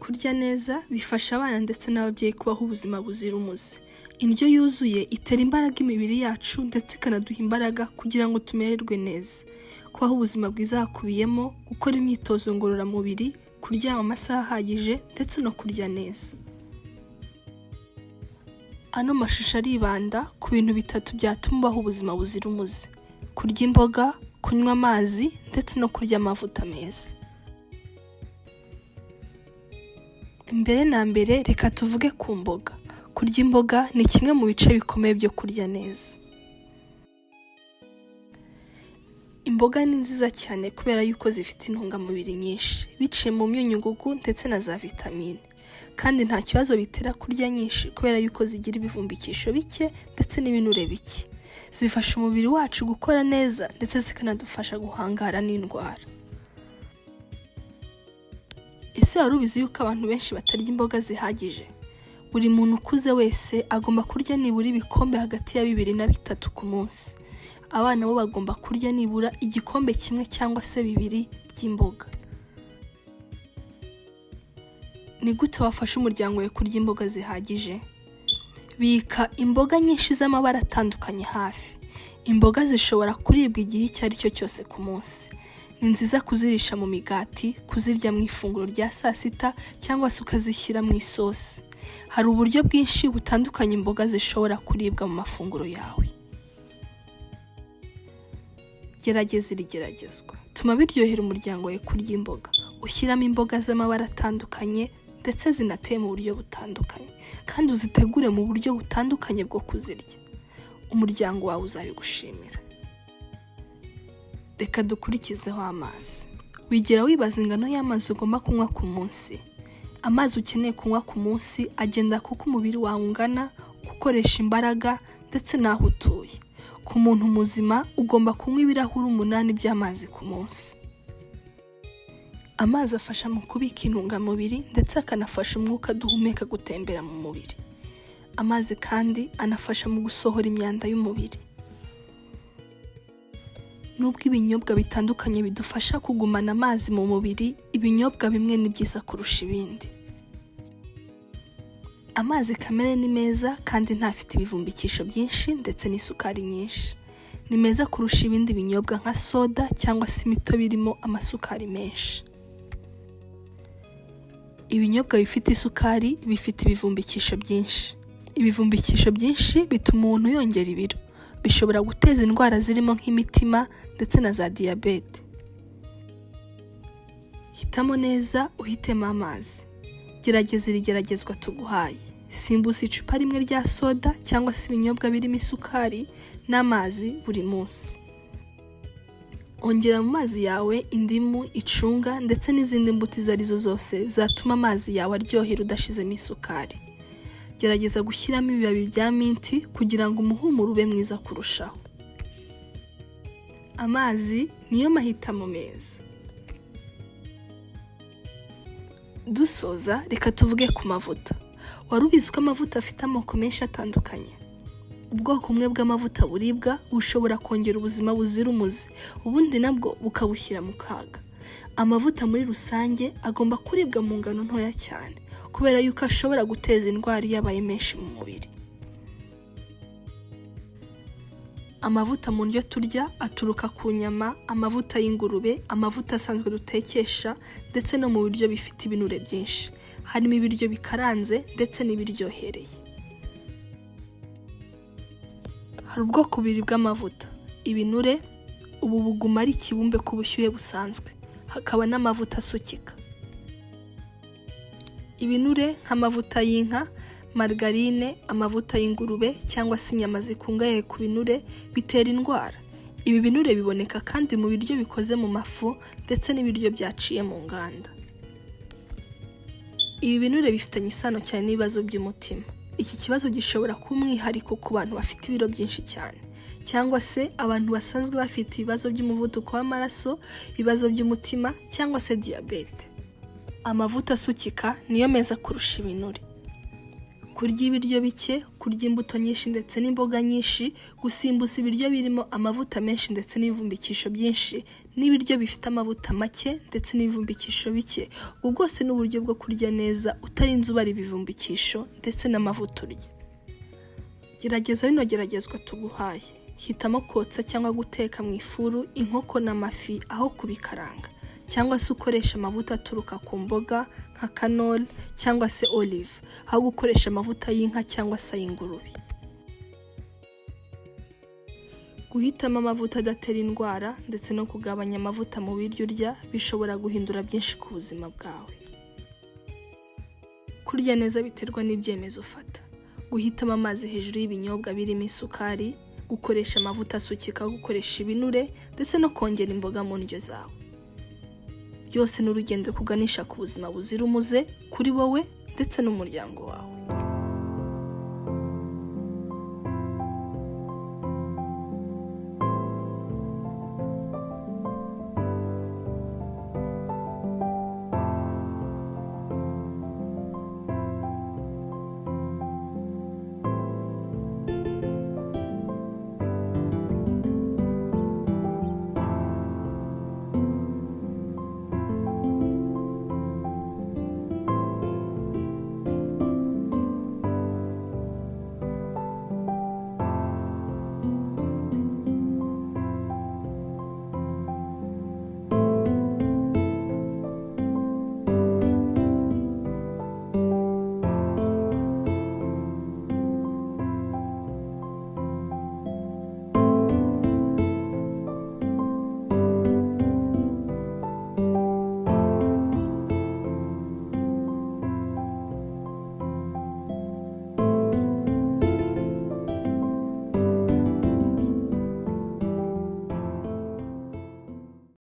Kurya neza bifasha abana ndetse n'ababyeyi kubaho ubuzima buzira umuze. Indyo yuzuye itera imbaraga imibiri yacu ndetse ikanaduha imbaraga kugira ngo tumererwe neza. Kubaho ubuzima bwiza hakubiyemo gukora imyitozo ngororamubiri, kuryama amasaha ahagije ndetse no kurya neza. Ano mashusho aribanda ku bintu bitatu byatuma ubaho ubuzima buzira umuze: kurya imboga, kunywa amazi ndetse no kurya amavuta meza. Mbere na mbere reka tuvuge ku mboga. Kurya imboga ni kimwe mu bice bikomeye byo kurya neza. Imboga ni nziza cyane kubera yuko zifite intungamubiri nyinshi, biciye mu myunyungugu ndetse na za vitamine. Kandi nta kibazo bitera kurya nyinshi kubera yuko zigira ibivumbikisho bike ndetse n'ibinure bike. Zifasha umubiri wacu gukora neza ndetse zikanadufasha guhangara n'indwara. Ese wari ubizi yuko abantu benshi batarya imboga zihagije? Buri muntu ukuze wese agomba kurya nibura ibikombe hagati ya bibiri na bitatu ku munsi. Abana bo bagomba kurya nibura igikombe kimwe cyangwa se bibiri by'imboga. Ni gute wafasha umuryango wawe kurya imboga zihagije? Bika imboga nyinshi z'amabara atandukanye hafi. Imboga zishobora kuribwa igihe icyo ari cyo cyose ku munsi. Ni nziza kuzirisha mu migati, kuzirya mu ifunguro rya saa sita cyangwa se ukazishyira mu isosi. Hari uburyo bwinshi butandukanye imboga zishobora kuribwa mu mafunguro yawe. Gerageza iri geragezwa. Tuma biryohera umuryango wawe kurya imboga. Ushyiramo imboga z'amabara atandukanye ndetse zinateye mu buryo butandukanye. Kandi uzitegure mu buryo butandukanye bwo kuzirya. Umuryango wawe uzabigushimira. Reka dukurikizeho amazi. Wigera wibaza ingano y'amazi ugomba kunywa ku munsi? Amazi ukeneye kunywa ku munsi agenda kuko umubiri wawe ungana, ukoresha imbaraga ndetse n'aho utuye. Ku muntu muzima ugomba kunywa ibirahuri 8 by'amazi ku munsi. Amazi afasha mu kubika intungamubiri ndetse akanafasha umwuka duhumeka gutembera mu mubiri. Amazi kandi anafasha mu gusohora imyanda y'umubiri. Nubwo ibinyobwa bitandukanye bidufasha kugumana amazi mu mubiri, ibinyobwa bimwe ni byiza kurusha ibindi. Amazi kamere ni meza kandi ntafite ibivumbikisho byinshi ndetse n'isukari nyinshi. Ni meza kurusha ibindi binyobwa nka soda cyangwa se imitobe irimo amasukari menshi. Ibinyobwa bifite isukari bifite ibivumbikisho byinshi. Ibivumbikisho byinshi bituma umuntu yongera ibiro. Bishobora guteza indwara zirimo nk'imitima ndetse na za diyabete. Hitamo neza uhitemo amazi. Gerageza iri geragezwa tuguhaye. Simbuza icupa rimwe rya soda cyangwa se ibinyobwa birimo isukari n'amazi buri munsi. Ongera mu mazi yawe indimu, icunga ndetse n'izindi mbuto izo arizo zose zatuma amazi yawe aryohera udashizemo isukari. Gerageza gushyiramo ibibabi bya minti kugira ngo umuhumuro ube mwiza kurushaho. Amazi niyo mahitamo meza. Dusoza reka tuvuge ku mavuta. Wari ubizi ko amavuta afite amoko menshi atandukanye? Ubwoko bumwe bw'amavuta buribwa bushobora kongera ubuzima buzira umuze, ubundi nabwo bukabushyira mu kaga. Amavuta muri rusange agomba kuribwa mu ngano ntoya cyane, kubera yuko ashobora guteza indwara iyo abaye menshi mu mubiri. Amavuta mu ndyo turya aturuka ku nyama, amavuta y'ingurube, amavuta asanzwe dutekesha ndetse no mu biryo bifite ibinure byinshi. Harimo ibiryo bikaranze ndetse n'ibiryohereye. Hari ubwoko bubiri bw'amavuta: ibinure, ubu buguma ari ikibumbe ku bushyuhe busanzwe, hakaba n'amavuta asukika. Ibinure nk'amavuta y'inka, margarine, amavuta y'ingurube cyangwa se inyama zikungahaye ku binure bitera indwara. Ibi binure biboneka kandi mu biryo bikoze mu mafu ndetse n'ibiryo byaciye mu nganda. Ibi binure bifitanye isano cyane n'ibibazo by'umutima. Iki kibazo gishobora kuba umwihariko ku bantu bafite ibiro byinshi cyane, cyangwa se abantu basanzwe bafite ibibazo by'umuvuduko w'amaraso, ibibazo by'umutima cyangwa se diyabete. Amavuta asukika niyo meza kurusha ibinure. Kurya ibiryo bike, kurya imbuto nyinshi ndetse n'imboga nyinshi, gusimbuza ibiryo birimo amavuta menshi ndetse n'ibivumbikisho byinshi, n'ibiryo bifite amavuta make ndetse n'ibivumbikisho bike. Ubu bwose ni uburyo bwo kurya neza utarinze ubara ibivumbikisho ndetse n'amavuta urya. Gerageza rino geragezwa tuguhaye. Hitamo kotsa cyangwa guteka mu ifuru inkoko n'amafi aho kubikaranga, cyangwa se ukoresha amavuta aturuka ku mboga nka canola cyangwa se olive, aho gukoresha amavuta y'inka cyangwa se ay'ingurube. Guhitamo amavuta adatera indwara ndetse no kugabanya amavuta mu biryo urya bishobora guhindura byinshi ku buzima bwawe. Kurya neza biterwa n'ibyemezo ufata. Guhitamo amazi hejuru y'ibinyobwa birimo isukari, gukoresha amavuta asukika, gukoresha ibinure ndetse no kongera imboga mu ndyo zawe. Byose ni urugendo rukuganisha ku buzima buzira umuze kuri wowe ndetse n'umuryango wawe.